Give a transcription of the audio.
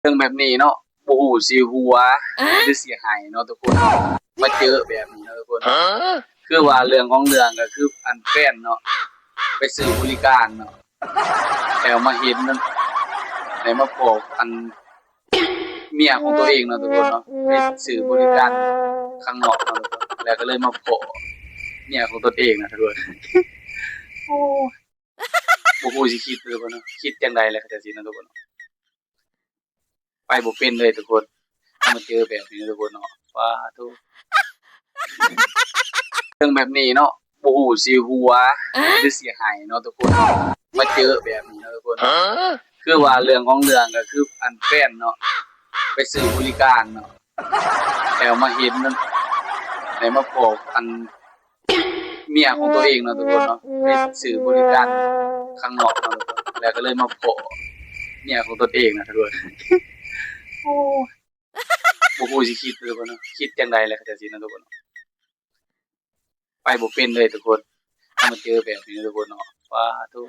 ເລື່ອງແບບນີ້ເນາະ ບໍ່ຮູ້ຊິຫົວ ຫຼືຊິໄຫ້ເນາະທຸກຄົນເນາະ ມາເຈີແບບນີ້ເນາະທຸກຄົນເນາະ. ຄືວ່າເລື່ອງຂອງເລື່ອງກໍຄືອັນແຟນເນາະ ໄປຊື້ບໍລິການເນາະ ແລ້ວມາເຫັນ ໄດ້ມາພໍ້ອັນເມຍຂອງຕົວເອງເນາະທຸກຄົນເນາະ ໄປຊື້ບໍລິການຂ້າງນອກເນາະທຸກຄົນ ແລ້ວກໍເລີຍມາພໍ້ເມຍຂອງຕົນເອງນະທຸກຄົນ. ໂອ້ ບໍ່ຮູ້ຊິຄິດເນາະທຸກຄົນເນາະ ຄິດຈັ່ງໃດແຫຼະ ເຂົາເຈົ້າຊິເນາະທຸກຄົນເນາະ. ໄປບໍ່ເປັນເລີຍທຸກຄົນ ມາເຈີແບບນີ້ເນາະທຸກຄົນເນາະ ປາໂທ້. ເລື່ອງແບບນີ້ເນາະ ບໍ່ຮູ້ຊິຫົວ ຫຼືຊິໄຫ້ເນາະທຸກຄົນເນາະ ມາເຈີແບບນີ້ເນາະທຸກຄົນເນາະ. ຄືວ່າເລື່ອງຂອງເລື່ອງກໍຄືອັນແຟນເນາະ ໄປຊື້ບໍລິການເນາະ ແລ້ວມາເຫັນ ໄດ້ມາພໍ້ອັນ ເມຍຂອງຕົວເອງເນາະທຸກຄົນເນາະ ໄປຊື້ບໍລິການຂ້າງນອກເນາະທຸກຄົນ ແລ້ວກໍເລີຍມາພໍ້ເມຍຂອງຕົນເອງນະທຸກຄົນ. ໂອ້ ບໍ່ຮູ້ຊິຄິດເນາະທຸກຄົນເນາະ ຄິດຈັ່ງໃດແຫຼະ ເຂົາເຈົ້າຊິເນາະທຸກຄົນເນາະ. ໄປບໍ່ເປັນເລີຍທຸກຄົນ ມາເຈີແບບນີ້ເນາະທຸກຄົນເນາະ ປາໂທ້.